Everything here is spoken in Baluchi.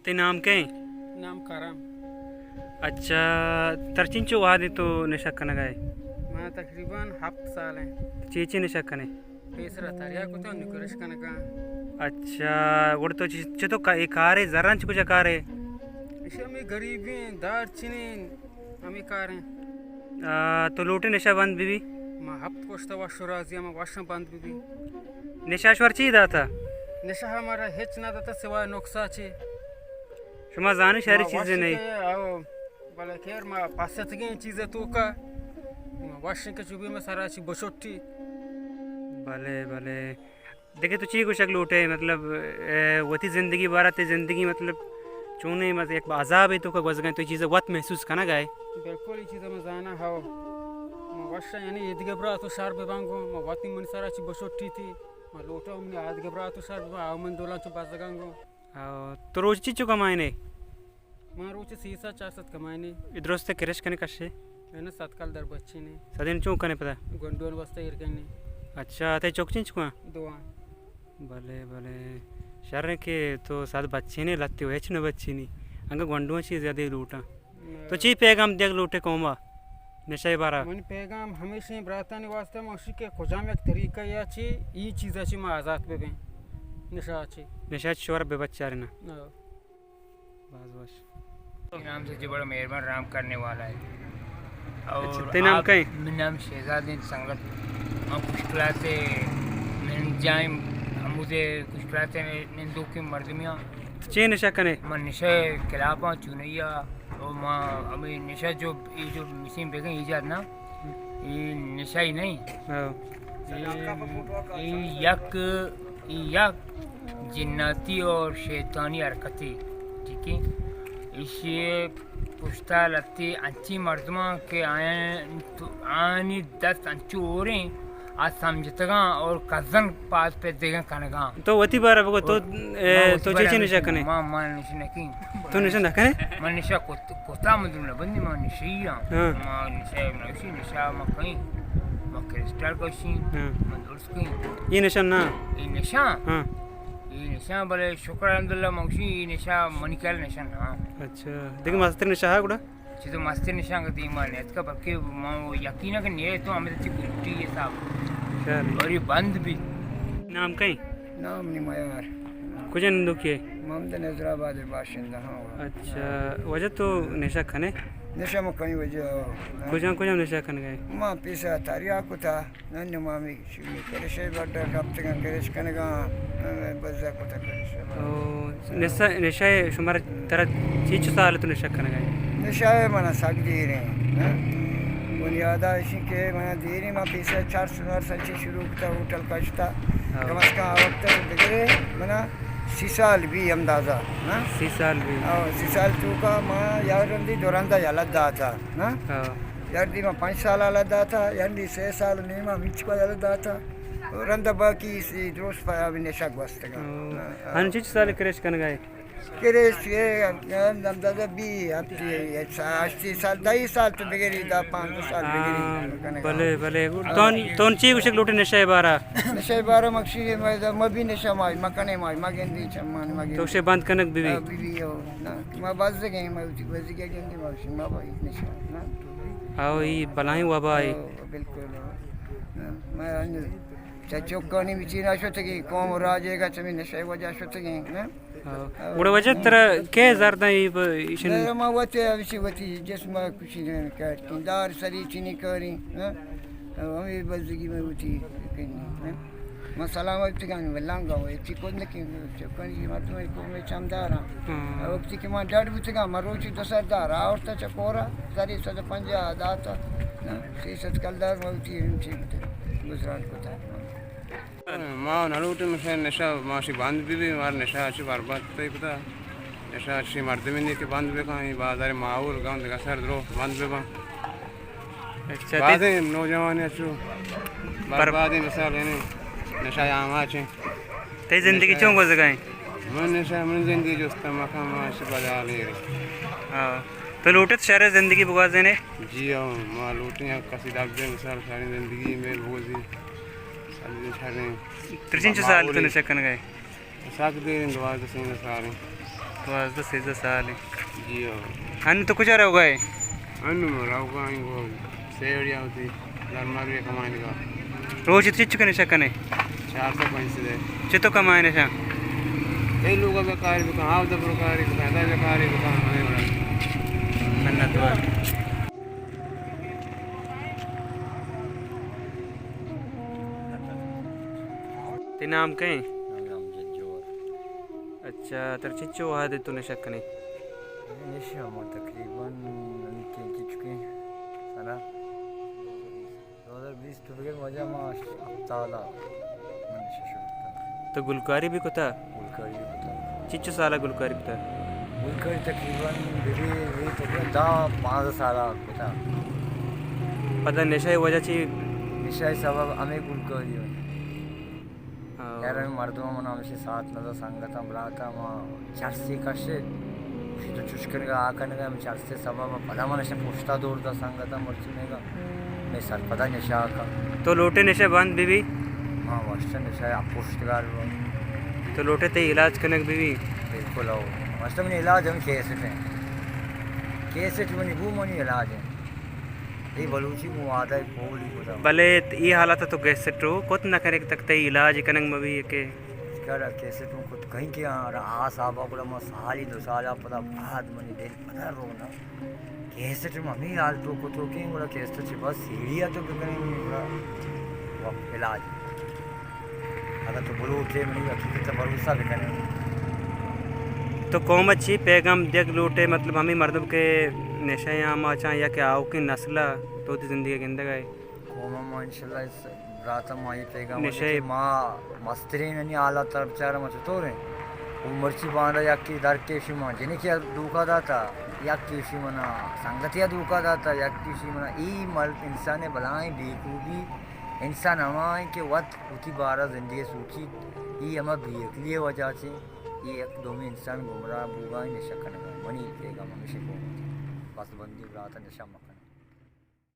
تئی نام کئے؟ نام کرم۔ اچھا، ترا چنچو وہدے تو نشہ کنگا ئے؟ من تقریباً ہپت سال ایں۔ چے چے نشہ کنے؟ پیسرا تریا کتا، نکرش کنگا۔ اچھا، گڑا تو چ-، چتو کا-، اے کارے زران چ کجا کارے؟ ایشی ہمے غریبیں دار چنیں ہمے کاریں۔ آ، تو لوٹے نشہ بند بہ بی؟ ما ہپت کشتا، وش و راضی، ما وشاں بند بہ بی۔ نشہ شور چی داتا؟ نشہ مارا ہچ نہ داتا سوائے نقصا چے۔ شما زانی شہری ما چیزے وش نہیں۔ کہ، او، بلے خیر ما پستگیں چیزے توکا۔ ما وش کہ چوبی ما سرا چی بچوٹی۔ بلے، بلے۔ دگہ تو چی گوشگ لوٹ ئے؟ مطلب، اے، وتی زندگی بارہ، تئی زندگی، مطلب، چونیں، مطلب، یک عذابے توکا گوزگا ئے، تو اے چیزا وت محسوس کنگا ئے؟ بالکل، اے چیزا من زاناں، ہو۔ من وشاں، یعنی، اے دگہ برات و شر بباں گوں، من وتی من سرا چی بچوٹی تھی، من لوٹاں، من آ دگہ برات و شر بباں، آ من دولاں چو بزگاں گوں۔ او، تو روچ چنچو کمائینے؟ من روچ سیصد چارصد کمائینے۔ اے درست کرش کنے کشے؟ انا صد کال در بچینے۔ صدین چون کنے پدا؟ گونڈون واسطہ ایر کنے۔ اچھا، تئی چک چنچکواں؟ دواں۔ بلے، بلے۔ شر ایں کہ تو صد بچینے، لتے و ہچ نہ بچینی۔ انگا گونڈواں چی زیادہ لوٹاں۔ نہ۔ تو چی پیغام دیگ لوٹے قوما؟ نشہ بارا۔ من پیغام ہمیشیں براتانی واسطہ من اشی کہ کجام یک طریقہ یا چی، ای چیزا چی ما آزاد ببیں۔ نشہ چی۔ نشہ چی شور بہ بچارنا۔ ہاں۔ باز وش۔ نام سے جو بڑا مہربان رحم کرنے والا ہے۔ اور اچھا، تئی نام آپ، کئے؟ میرا نام شہزاد ہے، سنگت۔ ہم کچھ کلاس ہے، من جائیں، ہم اسے کچھ کلاس ہے، نندو کی مردمیاں۔ چے نشہ کنے؟ من نشہ خلافاں چونیا، اور ما ہمیں نشہ جو، یہ جو مشین بیگن ایجاد نا، اے نشہ ای نہیں۔ ہاں۔ اے، اے یک، اے یک جناتی اور شیطانی حرکتے، ٹھیک ہے؟ ایشی پشتا لتے انچی مردماں کہ آیاں تو، آنی دست انچو ہوریں، آ سمجھتگاں اور کزن پاس پہ دیگن کنگاں۔ تو وتی بارہ بگو، تو، اور اے، ما تو وتی چے بارہ چے نشہ نشہ، کنے؟ ما، ما نشہ نکیں۔ تو نشہ نہ کنے؟ من نشہ کت-، کتا من دل نہ بندی، ما نشئی ہاں۔ ہاں۔ ما نشہ، ما اسی نشہ ما کہیں، ما کرسٹل کشیں، ہاں۔ ما درست کہیں۔ یہ نشہ نا؟ یہ نشہ؟ ہاں۔ یہ نشہ بلے شکر الحمدللہ ما اسی، یہ نشہ منی خیال نشہ نا۔ اچھا۔ دیکھ مستر نشہ ہے گڑا؟ چیزو مستر نشہ کا دیما نے اتکا، بلکہ ما یقین ہے کہ نہیں تو ہمیں تی گٹی یہ صاحب۔ چل۔ اور یہ بند بھی۔ نام کہیں؟ نام نی میار۔ کجا نندوکی ئے؟ محمد نظر آباد باشندہ ہاں۔ اچھا، وجہ تو نشہ کنے؟ نشہ ما کہیں وجہ۔ کجا کجا نشہ کنگا ئے؟ ما پیسا تریا کتا، نن ما می شمی کرشے بڈا کپتگاں، کرش کنگاں، بزا کتا کرشے بڈا۔ او، نشہ، نشہ شمار ترا چیچو سال تو نشہ کنگا ئے؟ نشہ منا سک دیریں، ہاں؟ بنیادا اشی کہ منا دیریں، ما پیسا چار سال، چار سال چی شروع کتا، ہوٹل کشتا۔ ہاں۔ کم از کم آ وقت تو بگرے، منا سی سال بی اندازہ، نا؟ سی سال بی۔ ہاں، سی سال توکا ما یا رندی دو رندا یلہ داتا، نا؟ ہاں۔ یردی ما پنچ سال یلہ داتا، یعنی سے سال نیما ہچ کو یلہ داتا۔ رندا باقی سی درست پیا بھی نشہ گوستگا۔ ہاں۔ ہاں، ہاں۔ انچی چی سال کرش کنگا ئے؟ کرش یہ اندازہ بی ہفتی، ہشتی سال، دہی سال تو بگری، دہ پانزدہ سال بگری۔ ہاں، بلے، بلے۔ تون، تون چی گوشگ لوٹے نشہ بارا؟ نشہ بارا مکشی، ما، ما بھی نشہ مائی، ما کنے مائی، ما گندی چمان، ما گندی۔ تو شے بند کنگ بی بی؟ ہاں، بی بی ہو، نا۔ ما بزگیں، ما اتی بزگیں گندی، ما شی، ما بھائی نشہ، نا۔ ہاں، یہ بلائیں وبا ہے۔ ہاں، بالکل۔ نا، ما انج چہ چوکانی بچی نہ شتگی، قوم راجے گا چمی نشہ وجہ شتگی، نا۔ ہاں۔ گڑا وجہ ترا کئے زر داں اے ب-، ایشن؟ زر ما وتی، ہمیشی وتی جسم ءَ کشی نہ کرتیں۔ دار سری چینی کاریں، ہاں؟ ہمے بزگی میں وتی کنی، ہاں؟ ما سلامت بوتگاں، ما لنگاں، وتی کند کیں، چکانی مردم کو میں چمداراں۔ ہاں۔ وقتی کہ ما ڈڈ بوتگاں، ما روچی دو سر دار آورتا چہ کورا، سری صد و پنجاہ داتا، ہاں؟ سی صد کلدار ما وتی ہمچی بوتگ، گزران کتا۔ ما نہ لوٹیں نشہ، نشہ ماشی بند بہ بی، مار نشہ اچ برباد تئی پتا۔ نشہ اچ مردمی نے کہ بند بکن، اے بازار ماحول گاں دگہ سر درو بند ببن۔ اچھا، تئی بازیں نوجوان اچو پر- بربادیں مثال یعنی نشہ آماچیں۔ تئی زندگی نشہ چون گوزگائیں؟ من نشہ، من زندگی جستم مکان ما اچ بازار لیریں۔ ہاں۔ تو لوٹت شہر زندگی بگوازینے؟ جی ہاں، ما لوٹیں یک کسی دگ دے مثال شہر زندگی میل بگوزی۔ ترچین چو سال تو نشہ کنگائے؟ سک دیر انت، دوازدہ سیزدہ سال انت۔ دوازدہ سیزدہ سال ایں۔ جی ہو۔ انوں تو کجا روگا ئے؟ انوں ما روگا ایں گو سیوڑیا وتی درمروے کمائینگا۔ روچ تو چچو کنے نشہ کنے؟ چار سو پنچ سو دے۔ چتو کمائے نشہ؟ اے لوگا بکاری بکن، آو دبر کاری بکن، ادا بکاری بکن، ہمیں وڑا۔ منت وار۔ تئی نام کئے؟ نام امجد جوہر۔ اچھا، ترا چنچو وہد ات تو نشہ کنے؟ نشہ ما تقریباً نمیکیں چنچکیں سالا دو ہزار بیست تو بگر واجہ ما ہپتاد ءَ من نشہ شروع کتا۔ تو گلکاری بھی کتا؟ گلکاری بھی کتا۔ چنچو سالا گلکاری کتا؟ گلکاری تقریباً ببی، ببی تقریباً دہ پانزدہ سالا کتا۔ پدا نشہ ءِ وجہ چی؟ نشہ ءِ سبب ہمیں گلکاری ہے۔ ہاں۔ یار، ہمے مردم منا ہمیشہ ساتھ نہ دا، سنگتاں براتاں ما چرسے کشے، گوشی تو چش کنگا، آ کنگا، ہمے چرسے سبب پدا من اشاں پشتا دور دا سنگتاں مرچی میگا، مئے سرپدا نشہ کا۔ تو لوٹے نشہ بند بی بی؟ ہاں، وشتا نشہ ءَ پشتگار بو۔ تو لوٹے تئی علاج کنگ بی بی؟ بالکل ہو۔ وشتا منی علاج ہم کیسٹ ہیں۔ کیسٹ منی بو منی علاج ہیں۔ اے بلوچی گوں وعدہ پولی کتا۔ بلے اے حالت تو کیسٹو کت نہ کنگ تک تئی علاج کنگ مہ بی کہ؟ کر کیسٹو کت کہیں کہ آ، آ صاحبہ گڑا ما سالی دو سالا پدا بعد منی دل پدا رونا۔ کیسٹ ہمیں حال تو کتو کہ گڑا کیسٹ چہ بس سیڑھی تو بکنی گڑا علاج۔ اگاں تو بلوچے منی حقیقت ءَ بھروسہ بکنے۔ تو قوم ءَ چی پیغام دیگ لوٹے، مطلب ہمے مردم کہ نشہ ءِ آماچاں یا کہ آؤکیں نسل ءَ تو وتی زندگی ءَ گندگ ءَ ئے؟ قوم ءَ ما انشاءاللہ اس برات ءَ ما اے پیغام نشہ کہ ما مسترین انی حالات ءَ بچار ما چطور ہیں؟ او مرچی باندا یکی در کیشی ما جنکی دھوکہ داتا، یکی شی منا سنگتی دھوکہ داتا، یکی شی منا ای مل انسان بلائیں بیکوبی انسان ہما ہیں کہ وت وتی بارہ زندگی سوچی، ای ہما بے عقلی وجہ چی، ای یک دومی انسان گمراہ بوگا، نشہ کنگا۔ منی پیغام ہمیشہ کو بس بندی برات نشہ مکن۔